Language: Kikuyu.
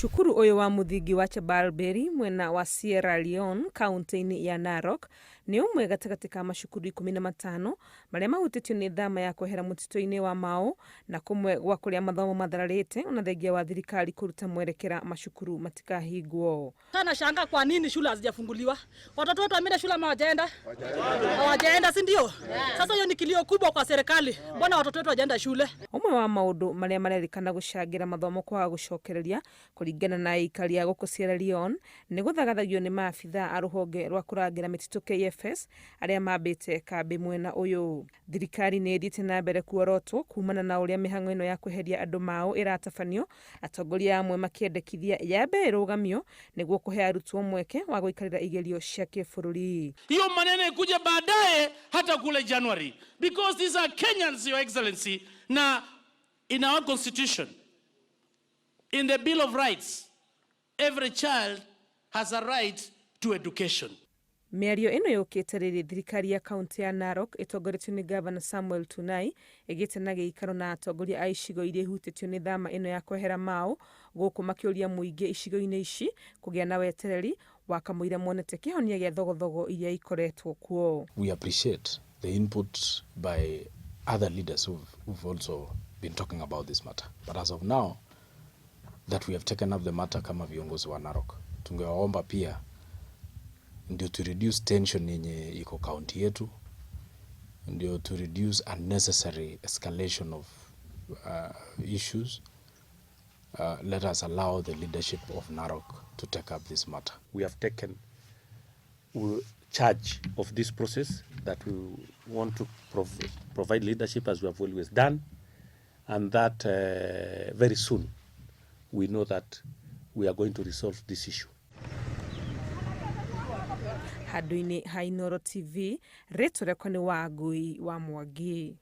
Cukuru ũyũ wa mũthingi wa Chebalberi mwena wa Sierra Leone kaunti-inĩ ya Narok nĩ ũmwe gatagatĩ ka macukuru 15 marĩa mahutĩtio nĩ thama ya kwehera mũtitũ-inĩ wa Mau na kũmwe gwa kũrĩa mathomo mathararĩte ona thengia wa thirikari kũruta mwerekera macukuru matikahingwo. Nashangaa kwa nini shule hazijafunguliwa. Watoto wetu wameenda shule ama hawajaenda? Hawajaenda, si ndio? Sasa hiyo ni kilio kubwa kwa serikali. Mbona watoto wetu hawajaenda shule? Ũmwe wa maũndũ marĩa marerĩkana gũcangĩra mathomo kwaga gũcokereria kũringana na aikari a gũkũ Sierra Leone nĩ gũthagathagio nĩ maabithaa a rũhonge rwa kũrangĩra mĩtitũ KFS arĩa mambĩte kambĩ mwena ũyũ. Thirikari nĩ ĩthiĩte na mbere kuorotwo kumana na ũrĩa mĩhang'o ĩno ya kweheria andũ mao ĩratabanio, atongoria amwe makĩendekithia yambe ĩrũgamio nĩguo kũhe arutwo mweke wa gũikarĩra igerio cia kĩbũrũri. Hiyo maneno ikuja baadaye hata kule January, because these are Kenyans, Your Excellency. Na in our constitution, in the Bill of Rights, every child has a right to education. Mĩario ĩno yũkĩte rĩrĩ thirikari ya kaunti ya Narok ĩtongoretio nĩ Gavana Samuel Tunai ĩgĩte na gĩikaro na atongoria a icigo iria ihutĩtio nĩ thama ĩno ya kwehera Mau gũkũ makĩũria mũingĩ icigo-inĩ ici kũgĩa na wetereri wa kamũira monete kĩhonia gĩa thogothogo iria ikoretwo kuo. We appreciate the input by other leaders who've also been talking about this matter. But as of now, that we have taken up the matter kama viongozi wa Narok, tungewaomba pia ndio to reduce tension yenye iko county yetu, ndio to reduce unnecessary escalation of issues. Let us allow the leadership of Narok to take up this matter. We have taken charge of this process, that we want to provide leadership as we have always done, and that very soon we know that we are going to resolve this issue. Handũ-inĩ ha Inooro TV, rĩtwa rĩakwa nĩ Wangui wa Mwangi.